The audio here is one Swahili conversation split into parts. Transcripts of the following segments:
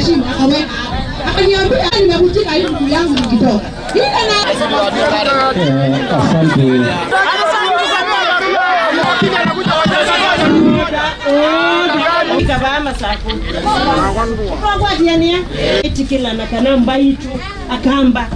Chini akaweka hapo. Akaniambia nimevunjika hii mguu yangu nikitoka. Ile na Asante. Kavama sako twagwatiania itikilana kana mbaitu akamba.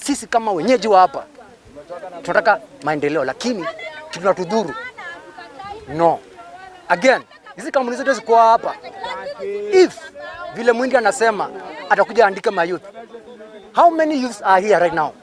Sisi kama wenyeji wa hapa tunataka maendeleo, lakini tunatudhuru. No. Again, hizi kampuni zote ziko hapa. If vile Mwindi anasema atakuja andika ma youth. How many youths are here right now?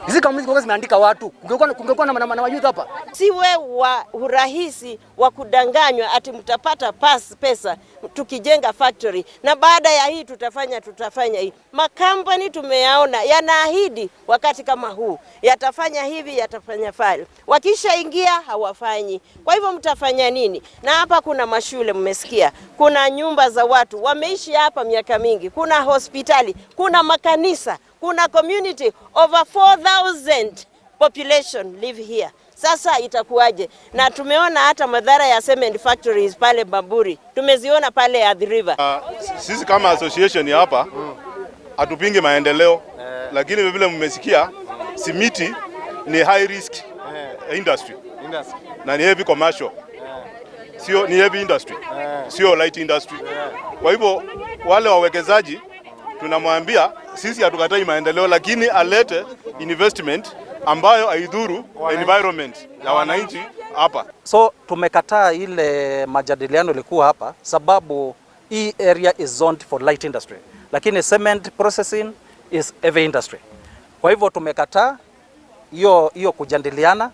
Hizi kampuni zilikuwa zimeandika watu. Kungekuwa na youth hapa. Siwe wa urahisi wa kudanganywa ati mtapata pesa tukijenga factory na baada ya hii tutafanya hii. Makampani tumeyaona yanaahidi wakati kama huu yatafanya hivi, yatafanya file, wakishaingia hawafanyi. Kwa hivyo mtafanya nini? Na hapa kuna mashule, mmesikia, kuna nyumba za watu wameishi hapa miaka mingi, kuna hospitali, kuna makanisa, kuna community over 4000 population live here. Sasa itakuwaje? Na tumeona hata madhara ya cement factories pale Bamburi, tumeziona pale Athi River. Sisi kama association ya hapa hatupingi maendeleo, lakini vile mmesikia simiti ni high risk industry na ni heavy commercial, sio ni heavy industry, sio light industry. Kwa hivyo wale wawekezaji tunamwambia sisi hatukatai maendeleo, lakini alete investment ambayo haidhuru environment ya wananchi hapa. So tumekataa ile majadiliano ilikuwa hapa, sababu hii area is zoned for light industry, lakini cement processing is heavy industry. Kwa hivyo tumekataa hiyo hiyo kujadiliana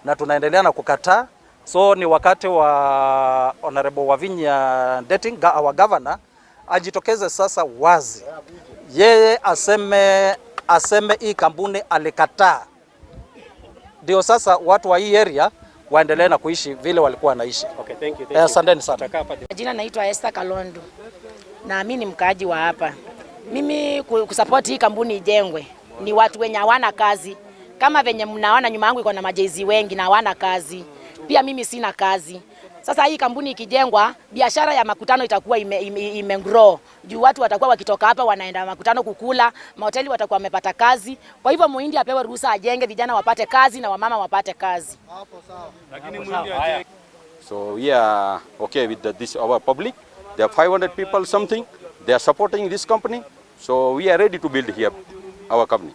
na tunaendelea na kukataa. So ni wakati wa Honorable Wavinya Ndeti, our governor, ajitokeze sasa wazi, yeye aseme hii kampuni alikataa, ndio sasa watu wa hii area waendelee na kuishi vile walikuwa wanaishi. Okay, thank you, thank Eh, you. asanteni sana. Jina naitwa Esther Kalondo na mimi ni mkaaji wa hapa. Mimi kusupport hii kampuni ijengwe ni watu wenye hawana kazi, kama venye mnaona nyuma yangu iko na majezi wengi na hawana kazi. Pia mimi sina kazi. Sasa hii kampuni ikijengwa, biashara ya makutano itakuwa ime grow juu watu watakuwa wakitoka hapa wanaenda makutano kukula, mahoteli watakuwa wamepata kazi. Kwa hivyo muhindi apewe ruhusa ajenge, vijana wapate kazi na wamama wapate kazi. So we are okay with this our public. There are 500 people something. They are supporting this company. So we are ready to build here our company.